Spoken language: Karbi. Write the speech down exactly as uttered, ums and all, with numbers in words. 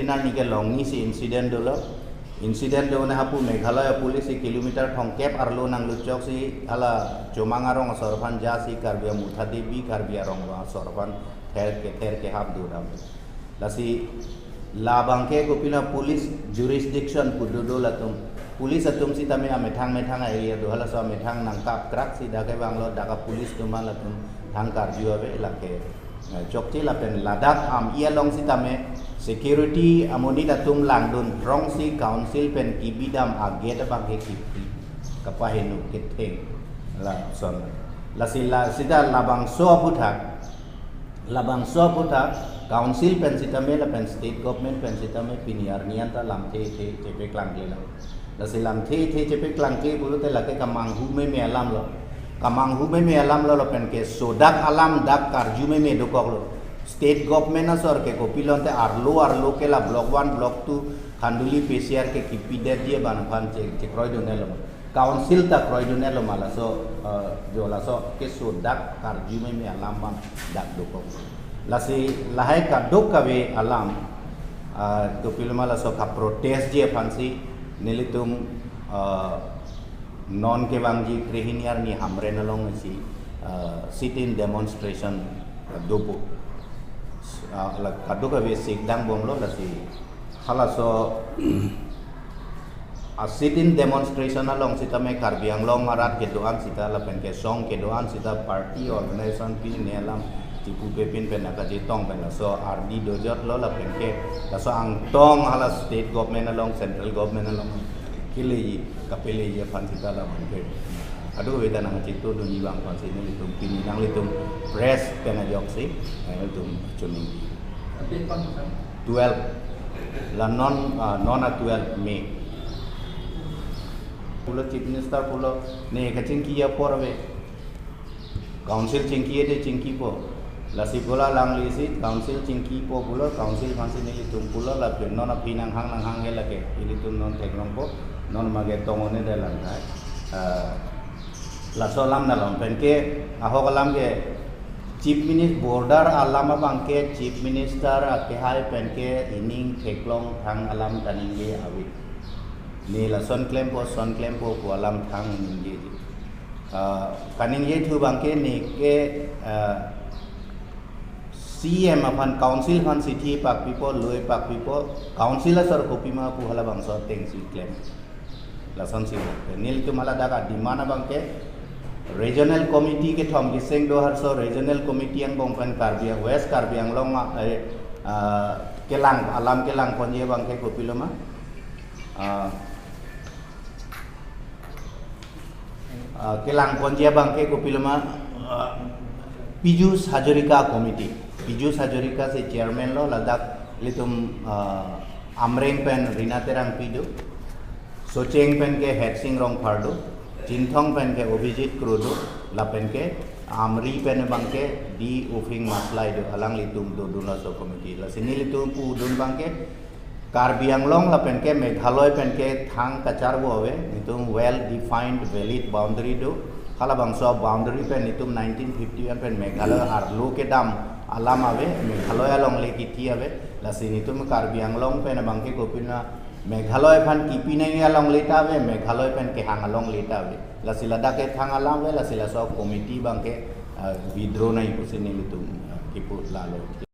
Arni kelongni si incident dolo. Incident do ne hapu Meghalaya police si kilometer thomkep arlo nangluchok si hala Chomang arong asor aphan ja si Karbi Amutha Devi Karbi arong asor aphan ther kether kehap dodam. Lasi labang ke kopilo police jurisdiction pu dodo latum. Police atum sitame amethang methang area do, halaso amethang nangkapkrak si dak kevanglo, dak a police atum halatum thang karju ave lake. Eh, chokche lapen ladak am-i along sitame security amonit atum langdun rong si council pen kibidam a gate abang ke kipi kapaheno ketheng lason. Lasi la sita labangso aphuthak, labangso aphuthak council pen sitame lapen state government pen sitame pini arni anta lamthe the chepeklangkle lang. Lasi lamthe the chepeklangkle pulote lake kamanghu meme alam lo. Kamanghu meme alam lo lapen ke sodak alam dak karju meme dokok lo. State government asor ke kopilo ante arlo arlo ke la block one, block two, Khanduli P C R ke kipidetji abang aphan che chekroidun-et lo. Council ta kroidun-et lo ma laso, eh, jo laso ke sodak karju meme alam abang dak dokok. Lasi lahai kadokave alam, ah, kopilo ma laso kaprotestji aphansi nelitum, ah, non kevangji krehini arni Hamren along si, ah, sit-in demonstration dopo. Ah, la kadokave sikdang bomlo lasi halaso a sit-in demonstration along sitame Karbi Anglong arat kedo-an sita lapen ke song kedo-an sita party organization pine alam chipupe pin pen nangkachetong pen laso ardi dojot lo lapen ke laso angtong hala state government along central government along keleji kapeleji aphan sita lapen ke adu veda nangchetongdunji abang aphansi nelitum pini nanglitum press pen ajoksi nelitum chuning. Update pon, sir. Twelve. La non, ah, non a twelve May. Pulo Chief Minister pulo ne kachingki apor ave. Council chingki ede chingkipo. Lasi pulo alangli si council chingkipo pulo, council aphansi nelitum pulo lapen non aphi nanghang nanghang he lake. Ilitum non theklongpo, non mage tong-un-e de lang kai. Ah, laso alam nalom pen ke ahok alam ke Chief Minister border alam abang ke Chief Minister akehai pen ke ining theklong thang alam kaningje ave. Ne lason klempo, son klempo pu alam thang ningjeji. Ah, kaningjethu abang ke ne ke, ah, C M aphan council aphan chithi pakpipo, loi pakpipo, council asor kopima pu halabangso atengsi klem. Lasonsi nelitum hala dak a demand abang ke regional committee kethom keseng do, harso regional committee angbong pen Karbi Ang-, West Karbi Anglong ma, eh, ah, kelang, alam kelang ponji abang ke kopilo ma, ah, ah, kelang ponji abang ke kopilo ma, ah, Piyush Hazarika committee. Piyush Hazarika si chairman lo, ladak ilitum, ah, Amreng pen Rina Terangpi do. Socheng pen ke Hetsing Rongphar do, Chinthong pen ke Abhijit Kro do, lapen ke Amri pen abang ke D Uphing Maslai do, alanglitum dodun laso committee. Lasi nelitum pudun abang ke Karbi Anglong lapen ke Meghalaya pen ke thang kacharvo ave, netum well defined valid boundary do. Halabangso boundary pen netum nineteen fifty-one pen Meghalaya arlo kedam alam ave, Meghalaya alongle kithi ave. Lasi netum Karbi Anglong pen abang ke kopilo Meghalaya aphan kipi nangji alongle ta ave, Meghalaya pen kehang alongle ta ave. Lasi ladak ke thang alam ave, lasi laso committee abang ke, ah, withdraw nangji pusi nelitum, ah, kipu lalo.